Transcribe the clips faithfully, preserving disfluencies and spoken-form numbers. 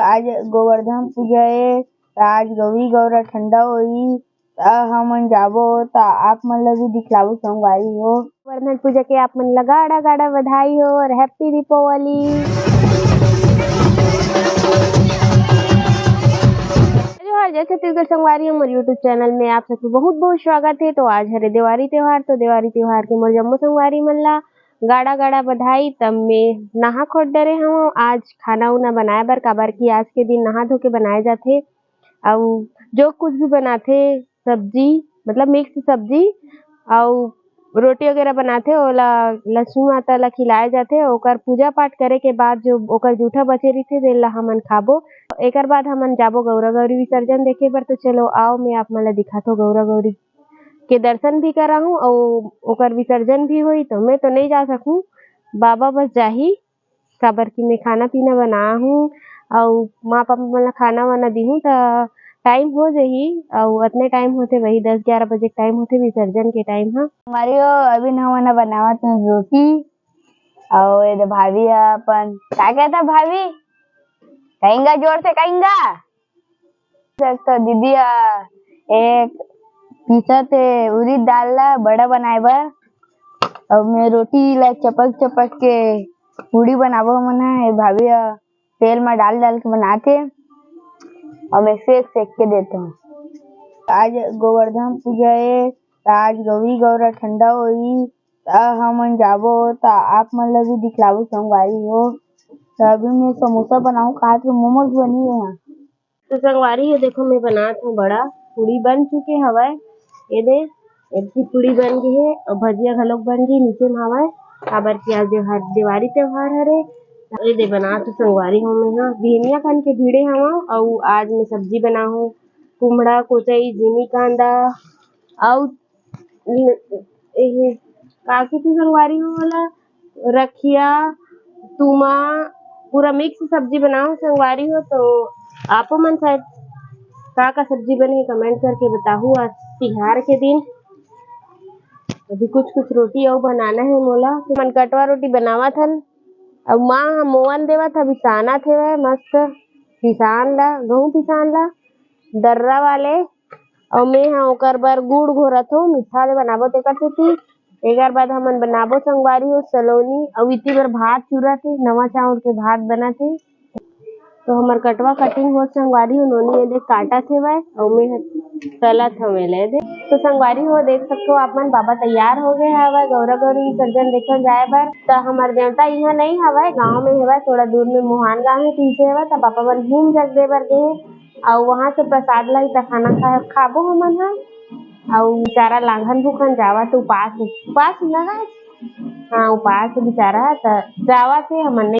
आज गोवर्धन पूजा ए, त आज गौरी गौरा ठंडा होई, त हमन जाबो, त आप मन ला भी दिखलाबो संगवारी हो। गोवर्धन पूजा के आप मन ला गाड़ा गाड़ा बधाई हो और हैप्पी दीपावली। जोहार, जय छत्तीसगढ़ संगवारी हो, मोर YouTube चैनल में आप सबके बहुत बहुत स्वागत है। तो आज हरे देवारी त्योहार, तो देवारी त्योहार के मोर जम्मो संगवारी मन ला गाड़ा गाड़ा बधाई। तब मैं नहा खोद डरे हूँ आज खाना उना बनाए बर, काबर कि आज के दिन नहा धो के बनाए जाथे। अउ जो कुछ भी बनाथे सब्जी, मतलब मिक्स सब्जी, अउ रोटी वगैरह बनाथे, ओला लक्ष्मी माता ला खिलाए जाथे। ओकर पूजा पाठ करे के बाद जो ओकर जूठा बचे रहिथे, तेन ला हमन खाबो। एकर बाद हमन जाबो गौरा गौरी विसर्जन देखे बर। तो चलो आओ, मैं आप मन ला दिखाथो गौरा गौरी के दर्शन भी कराहूँ अउ ओकर विसर्जन भी होई। तो मैं तो नहीं जा सकूँ, बाबा बस जाही, काबर कि मैं खाना पीना बना हूँ अउ माँ पापा मन ला खाना वाना दीहूँ, त टाइम हो जाही। अउ अतने टाइम होथे, वही दस ग्यारह बजे टाइम होथे विसर्जन के टाइम ह। मारियो, अभी नवा नवा बनावत हूँ रोटी। अउ ये दे भाभी ह अपन, का कहता भाभी? कहेंगा, जोर से कहेंगा। देख तो दीदी ह एक पीसत हे उरीद दाल ला बड़ा बनाए बर। अउ मैं रोटी ला चपक चपक के पूड़ी बनाबो हमन ह। ये भाभी ह तेल म डाल डाल के बनाथे अउ मैं सेक सेक के देथों। आज गोवर्धन पूजा ए, त आज गौरी गौरा ठंडा होई, त हमन जाबो, त आप मन ला भी दिखलाबो संगवारी हो। त अभी मैं समोसा बनाऊँ, खात के मोमोज बनी है। तो संगवारी हो, देखो मैं बनात हूँ बड़ा, पूड़ी बन चुके हवय। ये दे, एक ठो पूड़ी बन गे हे अउ भजिया घलोक बन गे नीचे म हवय, काबर कि आज देवारी त्योहार हरे। ये दे बनात हूँ संगवारी हो मैं ह, बिहनिया खन के भीड़े हवं अउ आज मैं सब्जी बनाहूँ, कुमड़ा, कोचई, जीनी कांदा अउ ल-, एहे, का कहिथे संगवारी हो ओला, रखिया, तुमा, पूरा मिक्स सब्जी बनाओ संगवारी हो। तो आपो मन शायद का का सब्जी बने कमेंट करके बताहू। आज तिहार के दिन अभी कुछ कुछ रोटी अउ बनाना है मोला। मन कटवा रोटी बनावत हन, अउ माँ ह मोवन देवत ह, अभी सानत हेवय मस्त पिसान ला, गहूँ पिसान ला, दर्रा वाले। अउ मैं ह ओकर बर गुड़ घोरत हूँ, मीठा ले बनाबो तेकर सेती। एकर बाद हमन बनाबो संगवारी हो सलोनी, अउ इति बर भात चुरत हे, नवा चाउर के भात बनत हे। तो हमर कटवा कटिंग होत संगवारी हो, नोनी ये देख काटत हेवय, अउ मैं ह तलत हवे ले दे। तो संगवारी हो देख सकथो आप मन, बाबा तैयार हो गए हवय गौरा गौरी विसर्जन देखे जाए बर। त हमर देवता इहाँ नहीं हवय, गाँव में हवय, थोड़ा दूर में मोहान गाँव हे, पीछे हवय। त पापा मन हूम जग दे बर गे हे। अउ वहाँ से प्रसाद लाई त खाना खा, खाबो हमन ह। अउ बेचारा लांघन भूखन जावत उपास, उपास ना है? हाँ, उपास बेचारा ह, त जावत हे हमन नहीं।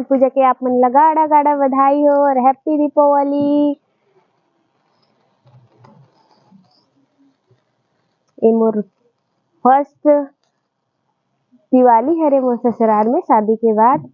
पूजा के आप मन ला गाड़ा गाड़ा बधाई हो और हैप्पी दीपावली। ये मोर फर्स्ट दिवाली हरे मोर ससुराल में शादी के बाद।